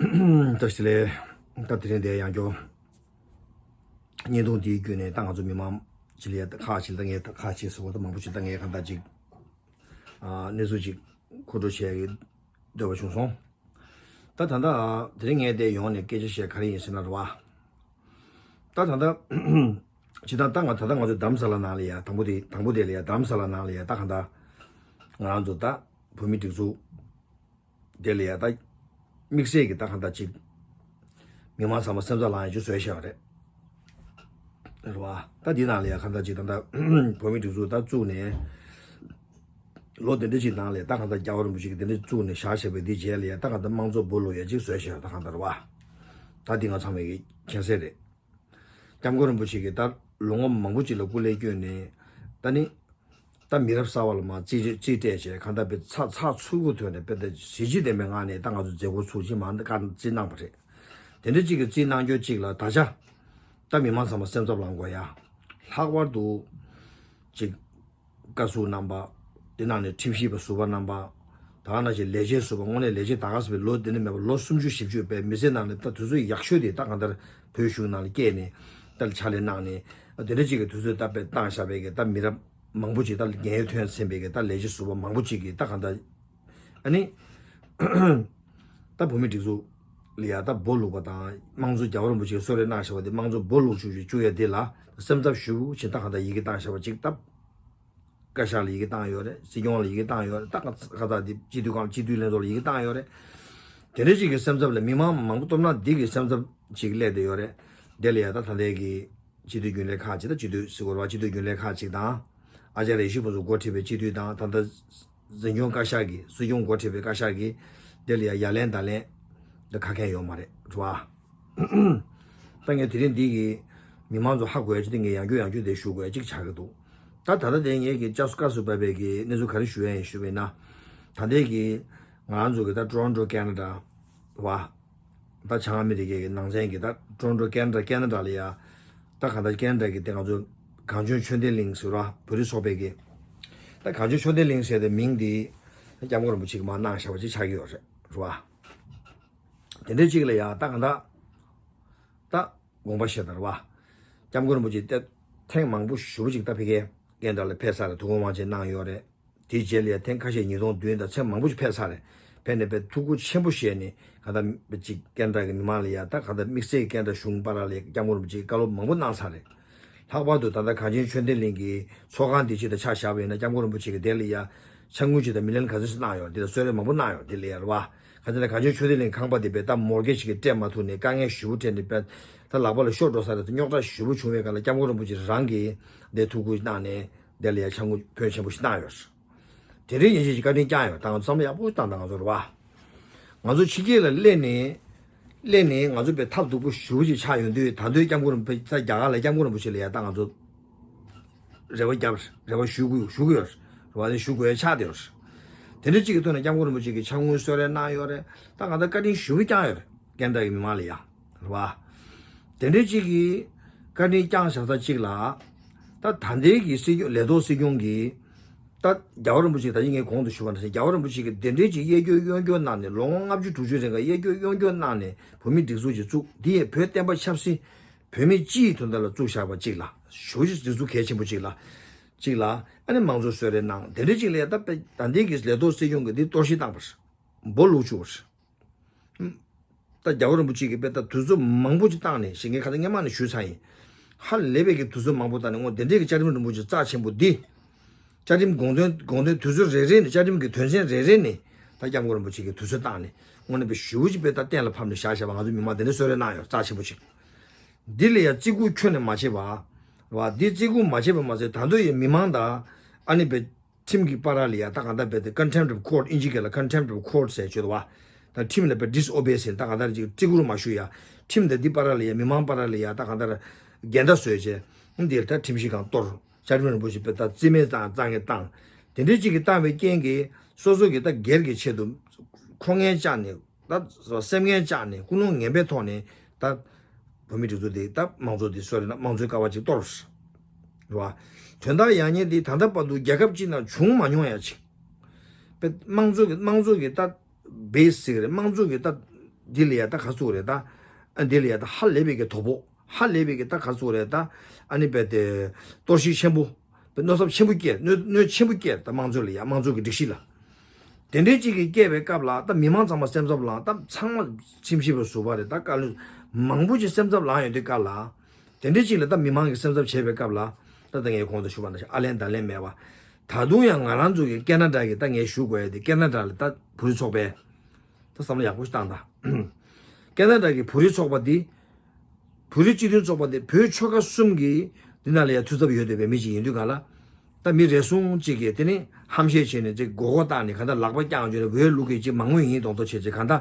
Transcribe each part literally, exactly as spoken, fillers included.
བཀྲ་ཤིས་བདེ་ལེགས། ད་དེ་རིང་འདིར་ཡང་བསྐྱར་བརྙན་ཐུང་འདིའི་བརྒྱུད་ནས་ད་ང་ཚོ་མི་མང་ཅིག་ལ་ཡ་ད་ཁག་ཅིག་ད་ངས་ད་ཁག་ཅིག་ཟེར་བ་ད་མང་པོ་ཅིག་ད་ངས་གང་ལྟར་ཅིག་ཨ་གནས་ཚུལ་ཅིག་མཁོ་སྤྲོད་བྱེད་ཡ་གི་འདོད་པ་བྱུང་སོང་། ད་ད་ལྟ་དེ་རིང་ངས་འདིར་ཡོང་ནས་སྐད་ཆ་བཤད་ག་རེ་ཡིན་ཟེར་ན་རེད་བ། ད་ད་ལྟ་ཇི་ལྟར་ད་ང་ད་ལྟ་ང་ཚོ་རྡ་རམ་ས་ལ་ནང་ལ་ཡ་དང་པོ་དེ་དང་པོ་དེ་ལ་ཡ་རྡ་རམ་ས་ལ་ནང་ལ་ཡ་ད་གང་ལྟར་ང་རང་ཚོ་ད་བོད་མི་སྒྲིག་འཛུགས་དེ་ལ་ཡ་ད་དམིགས་བསལ་གྱི་ད་གང་ལྟར་ཅིག་མི་མང་ཚང་མ་སེམས་འཚབ་ལངས་ཡ་ཅིག་བཟོས་བཞག་པ་རེད། རེད་བ། ད་འདི་ནང་ལ་ཡ་གང་ལྟར་ཅིག་ད་ལྟ་བོད་མི་སྒྲིག་འཛུགས་ད་བཙུགས་ནས་ལོ་དེ་འདྲ་ཅིག་ནང་ལ་ཡ་ད་གང་ལྟར་རྒྱལ་བ་རིན་པོ་ཆེ་གིས་དེ་འདྲ་བཙུགས་ནས་བཞག་བཞག་པའི་འདི་རྗེས་ལ་ཡ་ད་གང་ལྟར་དམངས་གཙོ་སྦོ་ལོག་ཡ་ཅིག་བཟོས་བཞག་ད་གང་ལྟར་རེད་བ། ད་འདི་ང་ཚང་མས་ཀྱི་མཁྱེན་གསལ་རེད། སྐྱབས་མགོན་རིན་པོ་ཆེ་གིས་ད་ལོ་ངོ་མང་པོ་ཅིག་ལ་སྐུ་ལས་བསྐྱོན་ནས་ད་ནི་ད་མི་རབས་གསར་པ་ལ་མར་རྩིས་རྩིས་སྤྲད་བྱས་གང་ལྟར་དཔེ་ཚགས་ཚགས་ཚུད་པོ་ཐོག་ནས་དཔེ་ད་གཟི་བརྗིད་ལྡན་པའི་ངང་ནས་ད་ང་ཚོ་མཛད་སྒོ་ཚུགས་ཕྱིན་མང་ད་བཀའ་རྩིས་གནང་བ་རེད། དེ་འདྲ་ཅིག་གི་རྩིས་གནང་རྒྱུ་ཅིག་ལ་ད་ཆ་ད་མི་མང་ཚང་མ་སེམས་འཚབ་ལངས་དགོས་ཡ། ལྷག་པར་དུ་ཅིག་བཀའ་ཟུར་རྣམ་པ། དེ་ནང་ནས་ཁྲིམས་ཞིབ་པ་ཟུར་པ་རྣམ་པ། ད་ག་ནང་བཞིན་ལས་བྱེད་ཟུར་པ་དངོས་གནས་ལས་བྱེད་ད་ག་ཟེར་བའི་ལོ་དེ་ནས་མེད་པ་ལོ་སུམ་ཅུ་བཞི་བཅུ་པའི་མི་ཚེ་ནང་ནས་ད་དུས་ཚོད་ཡག་ཤོས་དེ་ད་གང་ལྟར་བོད་གཞུང་ནང་ལ་སྐྱེས་ནས་ད་ཕྱག་ལས་གནང་ནས་དེ་འདྲ་ཅིག་གི་དུས་ཚོད་ད་དཔེ་བཏང་བཞག་པའི་གི་ད་མི་རབས་མང་པོ་ཅིག་ད་རྒན་ཡོལ་ཐོན་ཟིན་པའི་གི་ད་ལས་བྱེད་ཟུར་པ་མང་པོ་ཅིག་གིས་ད་གང་ལྟར་ཨ་ནི་ད་བོད་མི་སྒྲིག་འཛུགས་ལ་ཡ་ད་སྦོ་ལུག་པ་དང་དམངས་གཙོ་རྒྱལ་བ་རིན་པོ་ཆེས་གསོལ་རས་གནང་བཞག་པ་དེ་དམངས་གཙོ་སྦོ་ལུག་བཅུག་བཅུག་ཡ་དེ་ལ་སེམས་འཚབ་ཞེ་པོ་ཅིག་ད་གང་ལྟར་ཡི་གེ་བཏང་བཞག་པ་ཅིག་ད། བཀའ་ཤག་ལ་ཡི་གེ་བཏང་ཡོད་རེད། སྲིད་སྐྱོང་ལ་ཡི་གེ་བཏང་ཡོད་རེད། ད་ཁ་ས་འདི་སྤྱི་འཐུས་ཁང་སྤྱི་འཐུས་ལྷན་ཚོགས་ལ་ཡི་གེ་བཏང་ཡོད་རེད། དེ་འདྲ་ཅིག་གི་སེམས་འཚབ་ལ་མི་མང་མང་པོ་སྟོབས་ན་འདི་གི་སེམས་འཚབ་ཅིག་སླེབས་བསྡད་ཡོད་རེད། དེ་ལ་ཡ་ད་ད་ལྟའི་གི་སྤྱི་འཐུས་རྒྱུན་ལས་ཁག་ཅིག་ད་སྤྱི་འཐུས་ཟེར་དགོས་རེད་བ། སྤྱི་འཐུས་རྒྱུན་ལས་ཁག་ཅིག་དང་། ཨ་ཅར་ཡེ་ཤེས་ཕུན་ཚོགས་འགོ་ཁྲིད་པའི་སྤྱི་འཐུས་དང་ད་ལྟ་འཛིན་སྐྱོང་བཀའ་ཤག་གི་སྲིད་སྐྱོང་འགོ་ཁྲིད་པའི་བཀའ་ཤག་གི་དེ་ལ་ཡ་ཡ་ལན་ད་ལན་ད་ཁ་མཁན་ཡོད་མ་རེད་རེད་བ། ད་ངས་དེ་རིང་འདི་གི་མི་མང་ཚོ་ཧ་གོ་ཡ་ཅིག་དེ་ངས་ཡང་བསྐྱར་ཡང་བསྐྱར་དེ་ཞུ་དགོས་ཡ་ཅིག་ཆགས་ཀྱི་འདུག་ད་ད་ལྟ་དེ་ངས་ཀྱི་བསྐྱར་གསོ་བཀའ་ཟུར་པ་བའི་གི་གནས་ཚུལ་ག་རེ་ཞུ་ཡ་ཡིན་ཞུ་བས་ན། ད་ལྟའི་གི་ང་རང་ཚོ་གི་ད་ཊོ་རོན་ཊོ་ཁེ་ན་ཌ་བ། ད་བྱང་ཨ་མི་རི་ཀའི་གི་ནང་ཚན་གི་ད་ཊོ་རོན་ཊོ་ཁེ་ན་ཌ་ཁེ་ན་ཌ་ལ་ཡ། ད་གང་ལྟར་ཁེ་ན་ཌ་གི་དེ་ང་ཚོ་གངས་ལྗོངས་ཆོས་ལྡན་གླིང་ཟེར་བ་བོད་རིགས་ཚོགས་པའི་གི། ད་གངས་ལྗོངས་ཆོས་ལྡན་གླིང་ཟེར་དེ་མིང་དེ་སྐྱབས་མགོན་རིན་པོ་ཆེ་གི་མ་གནང་བཞག་པ་ཅིག་ཆགས་ཀྱི་ཡོད་རེད་རེད་བ། དེ་འདྲའི་ཅིག་ལ་ཡ་ད་གང་ལྟར། ད་དགོངས་པ་བཞེས་དང་རེད་བ། སྐྱབས་མགོན་རིན་པོ་ཆེ་ཏེ་ཐེངས་མང་པོ་ཞེ་པོ་ཅིག་ད་ཕ་གིའི་ཀེན་ཌ་ལ་ཕེབས་ཚར་རེད། ཐུགས་དགོངས་དབང་ཆེན་གནང་ཡོད་རེད། དེའི་རྗེས་ལ་ཡ་ཐེངས་ཁ་ཤས་ཉིས་སྟོང་བདུན་དང་ཐེངས་མང་པོ་ཞིག་ཕེབས་ཚར་རེད། ཕེབས་ནས་དཔེ་ཐུགས་ཁུར་ཆེན་པོ་བཞེས་ནས་གང་ལྟར་ཅིག་ཀེན་ཌ་གི་མི་མང་ལ་ཡ་ད་གང་ལྟར་དམིགས་བསལ་གྱི་ཀེན་ཌ་གཞུང་བར་ལ་ཡ་སྐྱབས་མགོན་རིན་པོ་ཆེས་བཀའ་སློབ་མང་པོ་གནང་ཚར་རེད། ལྷག་པར་དུ་ད་ལྟ་གངས་ཅན་ཆོས་ལྡན་གླིང་གི་ཚོགས་ཁང་འདི་ཕྱི་དང་ཆ་བཞག་པ་ཡིན་ན་སྐྱབས་མགོན་རིན་པོ་ཆེ་གིས་དེ་ལ་ཡ་ཕྱག་དངུལ་ཅིག་དང་མི་ལན་ག་ཚོད་ཅིག་གནང་ཡོད་འདི་ལ་གསོལ་རས་མང་པོ་གནང་ཡོད་འདི་ལ་ཡ་རེད་བ། ག་ཚོད་ན་གངས་ཅན་ཆོས་ལྡན་གླིང་ཁང་པ་འདི་བས་ད་མོར་གེ་ཇི་གི་སྤྲད་མ་ཐུབ་ནས་དཀའ་ངལ་ཞེ་པོ་འཕྲད་ནས་བས་ད་ལག་པ་ལ་ཤོར་འགྲོ་ས་རེད། རྙོག་དྲ་ཞེ་པོ་བྱུང་བའི་སྐབས་ལ་སྐྱབས་མགོན་རིན་པོ་ཆེ་རང་གིས་འདི་ཐུགས་ཁུར་གནང་ནས་འདི་ལ་ཡ་ཕྱག་དངུལ་ཕོན་ཆེན་པོ་ཞིག་གནང་ཡོད། དེ་འདྲའི་ཡིན་ཞེས་བཀའ་དྲིན་བསྐྱངས་ཡོད། ད་ང་ཚོ་བསམ་བློ་ཡག་པོ་བཏང་དང་ང་ཚོ་རེད་བ། ང་ཚོ་ཕྱི་རྒྱལ་ལ་སླེབས་ནས་སླེབས་ནས་ང་ཚོ་དཔེ་ཐབས་སྡུག་པོ་ཞེ་པོ་ཅིག་ཆགས་ཡོང་དུས་ད་དུང་སྐྱབས་མགོན་རིན་པོ་ཆེ་ས་རྒྱ་གར་ལ་སྐྱབས་མགོན་རིན་པོ་ཆེ་ལ་ཡ་ད་ང་ཚོ་རེ་བ་བརྒྱབ་རེ་བ་ཞུ་དགོས་ཞུ་དགོས་ཡོད་རེད་བ། དེ་ཞུ་དགོས་ཡ་ཆགས་བསྡད་ཡོད་རེད། དེ་འདྲ་གཅིག་གི་ཐོག་ནས་སྐྱབས་མགོན་རིན་པོ་ཆེ་གིས་ཕྱག་དངུལ་གསོལ་རས་གནང་ཡོད་རེད། ད་ང་ཚོ་བཀའ་དྲིན་ཞེ་པོ་བསྐྱངས་ཡོད་རེད། ཀེན་ཌ་གི་མི་མང་ལ་ཡ་རེད་བ། དེ་འདྲ་གཅིག་གིས་བཀའ་དྲིན་བསྐྱངས་བཞག་ས་གཅིག་ལ་ད་ད་ལྟའི་གི་སྲིད་སྐྱོང་ལས་ཐོག་སྲིད་སྐྱོང་གིས་ད་རྒྱལ་བ་རིན་པོ་ཆེ་ད་ཅི་ངས་གོང་དུ་ཞུས་པ་ནང་བཞིན་རྒྱལ་བ་རིན་པོ་ཆེ་གིས་དེ་འདྲའི་ཅིག་གཡས་སྐྱོར་གཡོན་སྐྱོར་གནང་ནས་ལོ་ངོ་ལྔ་བཅུ་དྲུག་ཅུ་རིང་ག་གཡས་སྐྱོར་གཡོན་སྐྱོར་གནང་ནས་བོད་མི་སྒྲིག་འཛུགས་ཅིག་བཙུགས། འདི་ཡང་བོད་བསྟན་པ་ཆབ་སྲིད་བོད་མི་སྤྱི་ཡི་དོན་དག་ལ་བཙུགས་བཞག་པ་གཅིག་ལ་ཞེ་པོ་ཅིག་སྒྲིག་འཛུགས་གལ་ཆེན་པོ་གཅིག་ལ་གཅིག་ལ་ཨ་ནི་དམངས་གཙོ་གསོལ་རས་གནང་། དེ་འདྲ་གཅིག་ལ་ཡ་ད་དཔེ་ད་ལྟའི་གི་ལས་ཐོག་སྲིད་སྐྱོང་གིས་འདི་གཏོར་བཤིག་བཏང་པ་རེད། སྦོ་ལུག་བཅུག་པ་རེད། ད་རྒྱལ་བ་རིན་པོ་ཆེ་གིས་དཔེ་ད་དུས་ཚོད་མང་པོ་ཅིག་བཏང་ནས་ཞེས་ངས་ཁ་སང་སྔོན་མ་ནས་ཞུས་ཚར་ཡིན། ཧ་ལས་པའི་གི་དུས་ཚོད་མང་པོ་བཏང་ནས་སྔོན་དེ་འདྲའི་གི་བཅའ་ཁྲིམས་རིན་པོ་ཆེ་རྩ་ཆེན་པོ་འདི། བཅའ་ཁྲིམས་དགོངས་དོན་དགོངས་དོན་དུས་ཚོད་རེ་རེ་ནས་བཅའ་ཁྲིམས་ཀྱི་དོན་ཚན་རེ་རེ་ནས་ད་སྐྱབས་མགོན་རིན་པོ་ཆེ་གིས་དུས་ཚོད་བཏང་ནས་དངོས་གནས་དཔེ་ཞེ་པོ་ཅིག་དཔེ་ད་གཏན་ལ་ཕབ་ནས་བཞག་བཞག་པ་ང་ཚོ་མི་མང་དེ་འདྲ་གསོལ་རས་གནང་ཡོད་རྩ་ཆེན་པོ་ཅིག་འདི་ལ་ཡང་བརྩི་བཀུར་ཁྱོན་ནས་མ་བྱས་པ། རེད་བ། འདི་བརྩི་བཀུར་མ་བྱས་པ་མ་ཟད་ད་དུང་ཡང་མི་མང་དང་ཨ་ནི་དཔེ་ཁྲིམས་ཀྱི་བར་ལ་ཡ་ད་གང་ལྟར་བས་ཏེ་contempt of court ཨིན་ཇི་སྐད་ལ་contempt of court ཟེར་བརྗོད་དོ་བ། ད་ཁྲིམས་ལ་བས་disobey ཟེར་ད་གང་ལྟར་ཅིག་བརྩི་བཀུར་མ་ཞུ་ཡ། ཁྲིམས་དང་འདི་བར་ལ་ཡ་མི་མང་བར་ལ་ཡ་ད་གང་ལྟར་འགལ་ཟླ་བཟོས་བྱས། འདིར་ད་ཁྲིམས་ཞིབ་ཁང་གཏོར། བཅའ་ཁྲིམས་རིན་པོ་ཆེ་བས་ད་རྩིས་མེད་བཏང་བཏང་ངེས་བཏང་། དེ་འདྲའི་ཅིག་གིས་བཏང་བའི་རྐྱེན་གྱིས་སོ་སོ་གིས་ད་སྒེར་གྱི་ཆེད་དུ་མཁོ་ངན་བཅག་ནས། ད་སེམས་ངན་བཅག་ནས་ཀུན་སློང་ངན་པའི་ཐོག་ནས་ད་བོད་མི་སྒྲིག་འཛུགས་དེ་ད་དམངས་གཙོ་དེ་སོ་རེད་ན་དམངས་གཙོའི་ཀ་བ་ཅིག་གཏོར། རེད་བ། དོན་དག་ཡག་ཉེས་དེ་ད་ལྟ་བར་དུ་རྒྱལ་ཁབ་ཅིག་ནང་བྱུང་མ་མྱོང་ཡ་ཅིག་དཔེ་དམངས་གཙོ་གི་དམངས་གཙོ་གི་ད་basic རེད། དམངས་གཙོ་གི་ད་ འདི་ལ་ཡ་ད་ག་ཚོད་རེད་ད། ཨ་འདི་ལ་ཡ་ད་ཧ་ལས་པའི་གི་དོ་ཕོག་ཧ་ལས་པའི་གི་ད་ག་ཚོད་རེད་ད། ཨ་ནི་བས་དེ་གཏོར་བཤིག་ཆེན་པོ། བས་གནོད་ཚབས་ཆེན་པོ་སྐྱེལ་གནོད་གནོད་ཆེན་པོ་སྐྱེལ་ད་དམངས་གཙོ་ལ་ཡ་དམངས་གཙོ་གི་སྒྲིག་གཞི་ལ། དེ་འདྲའི་ཅིག་གི་སྐྱེས་པའི་སྐབས་ལ་ད་མི་མང་ཚང་མ་སེམས་འཚབ་ལངས་ད་ཚང་མ་ཁྲིམས་ཞིབ་པ་ཟུར་པ་རེད་ད་བཀའ་བློན་མང་པོ་ཅིག་སེམས་འཚབ་ལངས་ཡོང་དུས་སྐབས་ལ། དེ་འདྲའི་ཅིག་ལ་ད་མི་མང་གི་སེམས་འཚབ་བྱེད་པའི་སྐབས་ལ། ད་ད་ངས་གོང་དུ་ཞུས་པ་ནང་བཞིན་ཨ་ལན་ད་ལན་མེད་པ། ད་དུང་ཡང་ང་རང་ཚོ་གི་ཀེ་ན་ཌ་གི་ད་ངས་ཞུ་དགོས་ཡ་དེ་ཀེ་ན་ཌ་ལ་ད་བོད་རིགས་ཚོགས་པས། ད་བསམ་བློ་ཡག་པོ་ཞིག་བཏང་དང་། ཀེ་ན་ཌ་གི་བོད་རིགས་ཚོགས་པ་འདི། བོད་རིགས་སྤྱི་མཐུན་ཚོགས་པ་འདི་བོད་ཆོལ་ཁ་གསུམ་གྱི་འདི་ནང་ལ་ཡང་འཐུས་ཚབ་ཡོད་བསྡད་པའི་མི་ཞིག་ཡིན་དུས་གང་ལ། ད་མི་རེ་ཟུང་གཅིག་གིས་དེ་ནི་ཧམ་བཤད་བྱས་ནས་ཅིག་མགོ་སྐོར་བཏང་ནས་གང་ལྟར་ལག་པ་བརྐྱངས་བྱས་ནས་བོད་ལུགས་ཀྱི་ཅིག་མ་དངུལ་ཡིན་མདོག་མདོག་བྱས་ཅིག་གང་ལྟར།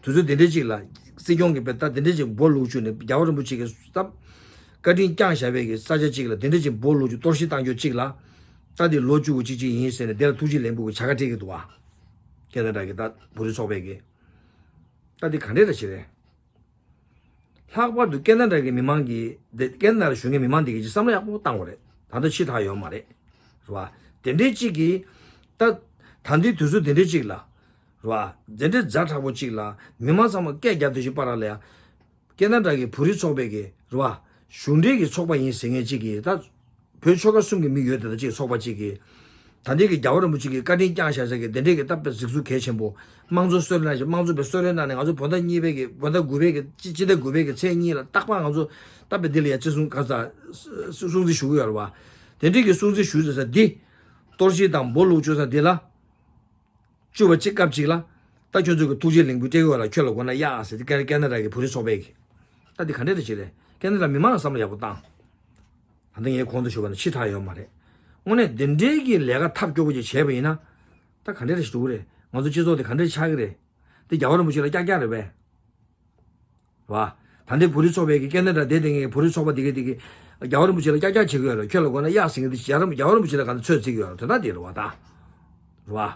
དུས་ཚོད་འདི་འདྲའི་ཅིག་ལ། སྲིད་སྐྱོང་གིས་དཔེ་ད་འདི་འདྲའི་ཅིག་འབོ་ལུག་བཅུག་ནས་རྒྱལ་བ་རིན་པོ་ཆེ་གི་ད། བཀའ་དྲིན་བསྐྱངས་བཞག་པའི་གི་ས་ཆ་གཅིག་ལ་འདི་འདྲའི་ཅིག་འབོ་ལུག་བཅུག་གཏོར་བཤིག་བཏང་རྒྱུ་གཅིག་ལ། ད་འདི་ལོ་བཅུ་གཅིག་གཅིག་ཡིན་ཟེར་ནས་དེ་ལ་ཐུགས་རྗེ་ལེགས་འབུལ་གྱི་བྱ་དགའ་སྤྲད་ཀྱི་འདུག་བ། ཀེ་ན་ཌ་གི་ད་བོད་རིགས་ཚོགས་པའི་གི། ད་འདི་ག་འདྲས་རེད་ཅིག་རེད། ལྷག་པར་དུ་ཀེ་ན་ཌ་གི་མི་མང་གིས་དེ་ཀེ་ན་ཌ་ལ་བཞུགས་མཁན་མི་མང་འདི་གིས་ཅིག་བསམ་བློ་ཡག་པོ་བཏང་དགོས་རེད། ད་ལྟ་ཕྱི་ཐག་ཡོད་མ་རེད། རེད་བ། དེ་འདྲའི་གཅིག་གིས། ད། ད་འདི་དུས་ཚོད་དེ་འདྲའི་གཅིག་ལ། རེད་བ། དེ་འདྲའི་ཛ་དྲག་པོ་གཅིག་ལ་མི་མང་ཚང་མ་སྐད་རྒྱབ་དུས་ཤིག་པ་ར་ལ་ཡ། ཀེ་ན་ཌ་གི་བོད་རིགས་ཚོགས་པའི་གི་རེད་བ། གཞུང་འབྲེལ་གྱི་ཚོགས་པ་ཡིན་ཟེར་མཁན་གཅིག་གིས་ད། བོད་ཆོལ་ཁ་གསུམ་གྱི་མི་ཡོད་དེ་ད་གཅིག་ཚོགས་པ་གཅིག་གིས། ད་ལྟའི་གི་རྒྱལ་བ་རིན་པོ་ཆེ་གི་བཀའ་དྲིན་བསྐྱངས་བཞག་ས་གི་དེ་འདྲའི་གི་ད་དཔེ་གཟིགས་ཚུལ་གལ་ཆེན་པོ། དམངས་གཙོ་གསོལ་རས་གནང་ཞིང་དམངས་གཙོ་དཔེ་གསོལ་རས་གནང་ནས་ང་ཚོ་བོད་ཟླ་གཉིས་པའི་གི་བོད་ཟླ་དགུ་པའི་གི་སྤྱི་སྤྱི་ཟླ་དགུ་པའི་གི་ཚེས་གཉིས་ལ་རྟག་པར་ང་ཚོ་ད་དཔེ་འདི་ལ་ཡ་བརྩི་སྲུང་ག་ས་སྲུང་བརྩི་ཞུ་གི་ཡོད་རེད་བ། དེ་འདྲའི་གི་སྲུང་བརྩི་ཞུ་ས་འདི། གཏོར་བཤིག་དང་འབོ་ལུག་བཅུག་ས་འདི་ལ། བཅུ་པ་གཅིག་སྐབས་གཅིག་ལ། ད་ཁྱོད་ཚོ་གི་ཐུགས་རྗེ་ལེགས་འབུལ་སྤྲད་ཀྱི་ཡོད་ལ་ཁྱོད་ལ་དགོས་ན་གཡག་ཟེར་ཏེ་ཀེ་ཀེ་ན་ཌ་གི་བོད་རིགས་ཚོགས་པས་གི། ད་འདི་ག་འདྲ་རེད་ཅིག་རེད། ཀེ་ན་ཌ་མི་མང་ལ་བསམ་བློ་ཡག་པོ་བཏང་། ད་ལྟ་ངས་གོང་དུ་ཞུས་པ་ནི་ཕྱི་ཐག་ཡོད་མ་རེད། དངོས་གནས་འདི་འདྲའི་གི་ལས་ཀ་ཐབས་སྐྱོ་པོ་ཅིག་བྱས་པ་ཡིན་ན། ད་ག་འདྲ་རེད་ཞིག་འགྲོ་གི་རེད། ང་ཚོ་སྤྱི་ཚོགས་དེ་ག་འདྲ་ཆགས་ཀྱི་རེད། འདི་རྒྱལ་བ་རིན་པོ་ཆེ་ལ་ཀྱག་ཀྱག་རེད་པས། རེད་བ། ད་ལྟའི་བོད་རིགས་ཚོགས་པའི་གི་ཀེ་ན་ཌ་དེ་དེ་ངའི་བོད་རིགས་ཚོགས་པ་དེ་གི་དེ་གི། རྒྱལ་བ་རིན་པོ་ཆེ་ལ་ཀྱག་ཀྱག་བྱེད་ཀྱི་ཡོད་རེད། ཁྱོད་ལ་དགོས་ན་གཡག་ཟིན་གི་དེ་རྒྱལ་བ་རིན་པོ་ཆེ་ལ་ག་ཚོད་བརྩི་གི་ཡོད་རེད་དེ་ད་དེ་རེད་བ་ད། རེད་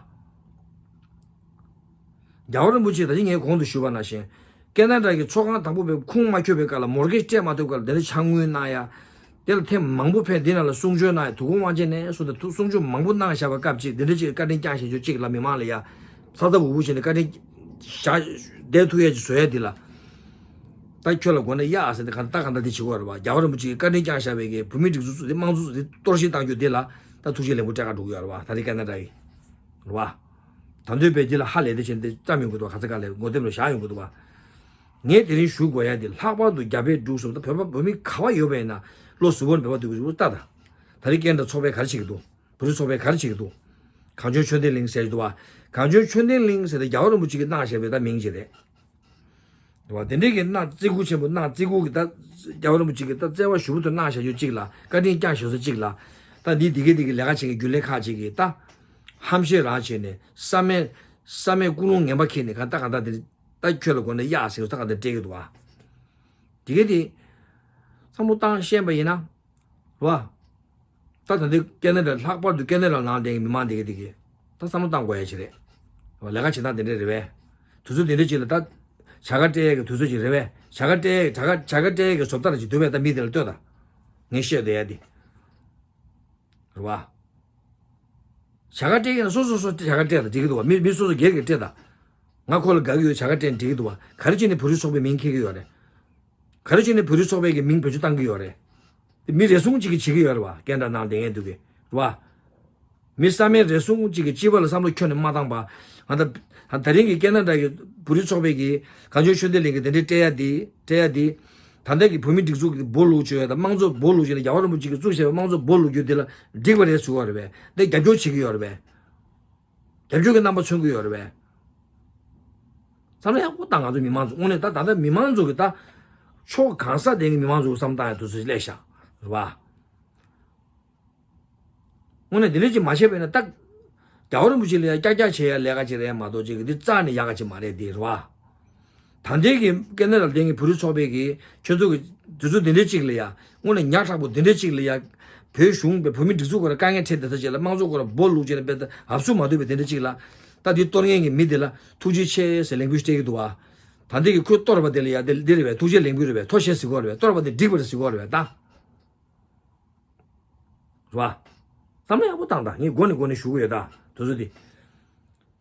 བ། རྒྱལ་བ་རིན་པོ་ཆེ་ད་ཅི་ངས་གོང་དུ་ཞུས་པ་ནང་བཞིན། ཀེ་ན་ཌ་གི་ཚོགས་ཁང་དང་པོ་བའི་ཁུངས་མ་འཁྱོལ་བའི་སྐབས་ལ་མོར་གེ་ཇི་སྤྲད་མ་ཐུབ་སྐབས་ལ་དེ་འདྲ་ཕྱག་དངུལ་གནང་ཡ། དེ་ལ་ཐེངས་མང་པོ་ཕེབས་འདི་ནང་ལ་གསུང་ཆོས་གནང་ཡ་དུས་འཁོར་དབང་ཆེན་ནས་སོ་དེ་ཐུགས་གསུང་ཆོས་མང་པོ་གནང་བཞག་པ་སྐབས་གཅིག་འདི་འདྲ་གཅིག་བཀའ་དྲིན་བསྐྱངས་བཞག་རྒྱུ་གཅིག་ལ་མི་མང་ལ་ཡ། ས་ཐག་འུ་བུ་བྱས་ནས་བཀའ་དྲིན་བཞག་བསྡད་ཐུབ་ཡ་ཅིག་བཟོ་ཡ་འདི་ལ། ད་ཁྱོད་ལ་དགོས་ན་གཡག་ཟེར་ཏེ་གང་ལྟ་གང་ལྟ་འདི་བྱེད་དགོས་རེད་བ། རྒྱལ་བ་རིན་པོ་ཆེ་གི་བཀའ་དྲིན་བསྐྱངས་བཞག་པའི་གི་བོད་མི་སྒྲིག་འཛུགས་ཚོ་འདི་དམངས་གཙོ་ཚོ་འདི་གཏོར་བཤིག་བཏང་རྒྱུ་འདི་ལ་ད་ཐུགས་རྗེ་ལེགས་འབུལ་སྤྲད་ག་འགྲོ་གི་ཡོད་རེད་བ། ད་རེས་ཀ་ན་ཌ་གི་རེད་བ། ད་འདོད་པའི་འདི་ལ་ཧ་ལས་དེ་བྱས་ཏེ་བརྩམས་ཡོང་གི་འདུག་བ། ག་ཚ་ག་ལས་ངོ་དེབ་ལ་བཞག་ཡོང་གི་འདུག་བ། ངས་དེ་རིང་ཞུ་དགོས་ཡ་འདི་ལྷག་པར་དུ་རྒྱ་བལ་འབྲུག་གསུམ་ད་བོད་པ་བོད་མི་ག་བ་ཡོད་པ་ཡིན་ན་བློ་གཟུ་བོར་འབད་པ་འདུག་གི་ལྟ་ད། ད་རེས་ཀ་ན་ཌ་ཚོགས་པས་ག་རེ་བྱེད་ཀྱི་འདུག་བོད་རིགས་ཚོགས་པས་ག་རེ་བྱེད་ཀྱི་འདུག་གངས་ལྗོངས་ཆོས་ལྡན་གླིང་ཟེར་གྱི་འདུག་བ། གངས་ལྗོངས་ཆོས་ལྡན་གླིང་ཟེར་ཏེ་རྒྱལ་བ་རིན་པོ་ཆེ་གིས་གནང་བཞག་པའི་ད་མིང་ཅིག་རེད། འདུག་བ། དེ་འདྲའི་གི་གནང་བརྩི་བཀུར་ཆེན་པོ་གནང་བརྩི་བཀུར་གྱི་ད་རྒྱལ་བ་རིན་པོ་ཆེ་གིས་ད་བརྩེ་བ་ཞུ་བོ་དུ་གནང་བཞག་རྒྱུ་གཅིག་ལ་བཀའ་དྲིན་བསྐྱངས་བཞག་ས་གཅིག་ལ། ད་འདི་འདི་གའི་འདི་གི་ལས་ཀ་བྱེད་མཁན་རྒྱུན་ལས་ཁག་ཅིག་གིས་ད་ཧམ་བཤད་རང་བྱས་ནས་བསམ་མེད་བསམ་མེད་ཀུན་སློང་ངན་པ་ཁྱེར་ནས་ག་ད་ག་ད་འདི་ད་ཁྱོད་ལ་དགོས་ན་གཡག་ཟེར་ད་ག་ད་སྤྲད་ཀྱི་འདུག་བ། འདི་གའི་འདི་བསམ་བློ་བཏང་ཤེས་པ་ཡིན་ན། རེད་བ། ད་ད་འདི་ཀེ་ན་ཌ་ལྷག་པར་དུ་ཀེ་ན་ཌ་ནང་བསྡད་མཁན་མི་མང་དེ་གི་དེ་གི་ད་བསམ་བློ་བཏང་དགོས་ཡ་ཅིག་རེད། ལས་ཀ་བྱེད་སྟངས་དེ་འདྲ་རེད་བས། དུས་ཚོད་དེ་འདྲ་ཅིག་ལ་ད་བྱ་དགའ་སྤྲད་ཡ་གི་དུས་ཚོད་ཅིག་རེད་བས། བྱ་དགའ་སྤྲད་ཡ་བྱ་དགའ་བྱ་དགའ་སྤྲད་ཡ་གི་བཟོ་ལྟ་ཅིག་འདུག་བས། ད་མི་དེ་ལ་ལྟོས་ད། ངས་བཤད་བསྡད་ཡ་དེ། རེད་བ། བྱ་དགའ་སྤྲད་ཡ་ན་སོ་སོ་སོ་བྱ་དགའ་སྤྲད་ད་འགྲིག་གི་འདུག་བ། མི་མི་སོ་སོ་སྒེར་གྱི་སྤྲད་ད། ང་ཁོ་ལ་དགའ་གི་ཡོད་བྱ་དགའ་སྤྲད་འགྲིག་གི་འདུག་བ། ག་རེ་བྱས་ནས་བོད་རིགས་ཚོགས་པའི་མིང་འཁྱེར་གི་ཡོད་རེད། ག་རེ་བྱས་ནས་བོད་རིགས་ཚོགས་པའི་གི་མིང་བེད་སྤྱོད་བཏང་གི་ཡོད་རེད། དེ་མི་རེ་ཟུང་གཅིག་གིས་བྱེད་ཀྱི་ཡོད་རེད་བ། ཀེ་ན་ཌ་ནང་བསྡད་མཁན་འདུག་གི་རེད་བ། མི་བསམ་མེད་རེ་ཟུང་གཅིག་གིས་སྤྱི་པ་ལ་བསམ་བློ་ཁྱོན་ནས་མ་བཏང་པ། ང་ད་ད་རིང་གི་ཀེ་ན་ཌ་གི་བོད་རིགས་ཚོགས་པའི་གི་གངས་ལྗོངས་ཆོས་ལྡན་གླིང་གི་དེ་འདྲའི་སྤྲད་ཡ་དེ་སྤྲད་ཡ་དེ། ད་ལྟ་གི་བོད་མི་སྒྲིག་འཛུགས་ཀྱི་འབོ་ལུག་བཅོས་ཡ་དང་དམངས་གཙོ་འབོ་ལུག་བཅོས་ནས་རྒྱལ་བ་རིན་པོ་ཆེ་གིས་བཙུགས་བྱས་པའི་དམངས་གཙོ་འབོ་ལུག་རྒྱུ་དེ་ལ་འགྲིག་པ་རེད་ཟེར་གི་ཡོད་རེད་བས། དེ་རྒྱབ་སྐྱོར་བྱེད་ཀྱི་ཡོད་རེད་བས། རྒྱབ་སྐྱོར་གྱི་རྣམ་པ་མཚོན་གྱི་ཡོད་རེད་བས། བསམ་བློ་ཡག་པོ་བཏང་། ང་ཚོ་མི་མང་ཚོ་དངོས་གནས་ད་ད་ལྟ་མི་མང་ཚོ་གི་ད་ཕྱོགས་གང་ས་དེ་གི་མི་མང་ཚོ་གི་བསམ་བཏང་ཡ་དུས་ཚོད་སླེབས་ཤག་རེད་བ། དངོས་གནས་དེ་འདྲ་ཅིག་མ་བྱས་པ་ཡིན་ན་ད་རྒྱལ་བ་རིན་པོ་ཆེ་ལ་ཡ་ཀྱག་ཀྱག་བྱེད་ཡ་ལས་ཀ་ཅིག་རེད་མ་གཏོགས་ཅིག་གི་འདི་རྩ་ནས་ཡག་ག་ཅིག་མ་རེད་དེ་རེད་བ། ད་ལྟའི་གི་ཀེ་ན་ཌ་ལ་བསྡད་མཁན་བོད་རིགས་ཚོགས་པའི་གི་ཁྱོད་ཚོ་གི་དུས་ཚོད་འདི་འདྲའི་ཅིག་ལ་ཡ་དངོས་གནས་ཉག་ཕྲ་པོ་འདི་འདྲའི་ཅིག་ལ་ཡ་བོད་གཞུང་བོད་མི་སྒྲིག་འཛུགས་སྐོར་དཀའ་ངལ་འཕྲད་བསྡད་ས་ཅིག་ལ་དམངས་གཙོ་སྐོར་འབོ་ལུག་ཅིག་ལ་དཔེ་ད་ཧབ་སུ་མ་ཐུབ་པའི་དེ་འདྲ་ཅིག་ལ་ད་འདི་གཏོར་མཁན་གི་མི་དེ་ལ་ཐུགས་རྗེ་ཆེ་ཟེར་ལེགས་འབུལ་སྤྲད་ཀྱི་འདུག་བ། ད་ལྟའི་གི་ཁོས་གཏོར་བ་དེ་ལ་ཡ་དེ་འདི་རེད་བས། ཐུགས་རྗེ་ལེགས་འབུལ་རེད་བས། ཐུགས་རྗེ་ཆེ་ཟེར་གོ་རེད་བས། གཏོར་བ་དེ་འགྲིག་པ་རེད་ཟེར་གོ་རེད་བས་ད། རེད་བ། བསམ་བློ་ཡག་པོ་བཏང་དང་། ངས་མགོ་ནས་མགོ་ནས་ཞུ་གི་ཡོད་ད། དེ་ཚོ་དེ།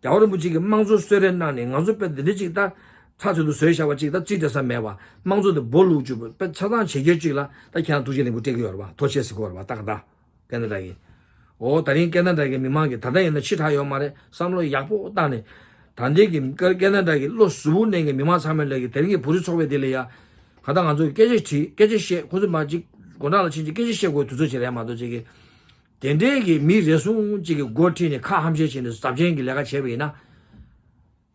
རྒྱལ་བ་རིན་པོ་ཆེ་གིས་དམངས་གཙོ་གསོལ་རས་གནང་ནས་ང་ཚོ་དཔེ་འདི་འདྲ་ཅིག་ད། ཚ་ཚོད་དུ་བཟོས་བཞག་པ་གཅིག་ད་རྩིས་སྤྲད་ས་མེད་པ། དམངས་གཙོ་དེ་སྦོ་ལུག་བཅུག་པ་ཆ་ཚང་བྱེད་རྒྱུ་གཅིག་ལ་ད་ཁྱེད་རང་ཐུགས་རྗེ་ལེགས་འབུལ་སྤྲད་ཀྱི་ཡོད་རེད་པ། ཐུགས་རྗེ་ཆེ་ཟེར་གྱི་ཡོད་རེད་པ། ད་ག་ད་ཀ་ན་ཌ་གི། འོ་ད་རིང་ཀ་ན་ཌ་གི་མི་མང་གིས་ད་ལྟ་ཡིན་ན་ཕྱི་དྲགས་ཡོད་མ་རེད། བསམ་བློ་ཡག་པོ་བཏང་ནས། ད་ལྟའི་གི་ཀ་ཀ་ན་ཌ་གི་བློ་གཟུ་བོ་ནས་གི་མི་མང་ཚང་མས་ལ་གི་དེ་རིང་གི་བོད་རིགས་ཚོགས་པའི་དེ་ལ་ཡ། ག་ད་ང་ཚོ་གི་སྐད་ཆ་དྲིས། སྐད་ཆ་བཤད། ཁོ་ཚོ་མ་གཅིག་དགོང་དག་ལ་ཕྱིན་ཅིག་སྐད་ཆ་བཤད་དགོས་དུས་ཚོད་ཅིག་རེད་མ་གཏོགས་ཅིག་གི། དེ་འདྲའི་གི་མི་རེ་ཟུང་ཅིག་གི་འགོ་ཁྲིད་ནས་ཁ་ཧམ་བཤད་བྱས་ནས་ཟབ་ཆེན་གི་ལས་ཀ་བྱས་པ་ཡིན་ན།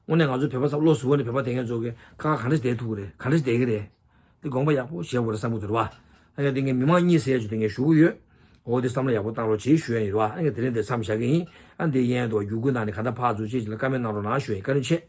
དངོས་གནས་ང་ཚོ་བོད་པ་ཚོ་བློ་གཟུ་བོ་ནས་བོད་པ་དེ་ངས་ཚོ་གི་ཁ་ཁ་ག་འདྲ་བསྡད་ཐུབ་ཀྱི་རེད། ག་འདྲ་བསྡད་ཀྱི་རེད། དེ་དགོངས་པ་ཡག་པོ་བཞེས་དགོས་རེད་བསམ་གྱི་འདུག་རེད་བ། ཨ་ནི་དེ་ངས་མི་མང་གཉིས་ཟེར་ཡ་ཅིག་དེ་ངས་ཞུ་གི་ཡོད། འོ་དེ་བསམ་བློ་ཡག་པོ་བཏང་རོགས་བྱེད་ཞུ་ཡ་ཡིན་རེད་བ། ཨ་ནི་དེ་རིང་དེ་མཚམས་བཞག་གི་ཡིན། ཨ་ནི་དེ་ཡན་དུ་བརྒྱུད་སྐུལ་གནང་ནས་ག་འདྲ་ཕར་ཚུར་བྱེད་ཅིག་ལ་བཀའ་མོལ་གནང་རོགས་གནང་ཞུ་ཡ་ཡིན། བཀའ་དྲིན་ཆེ།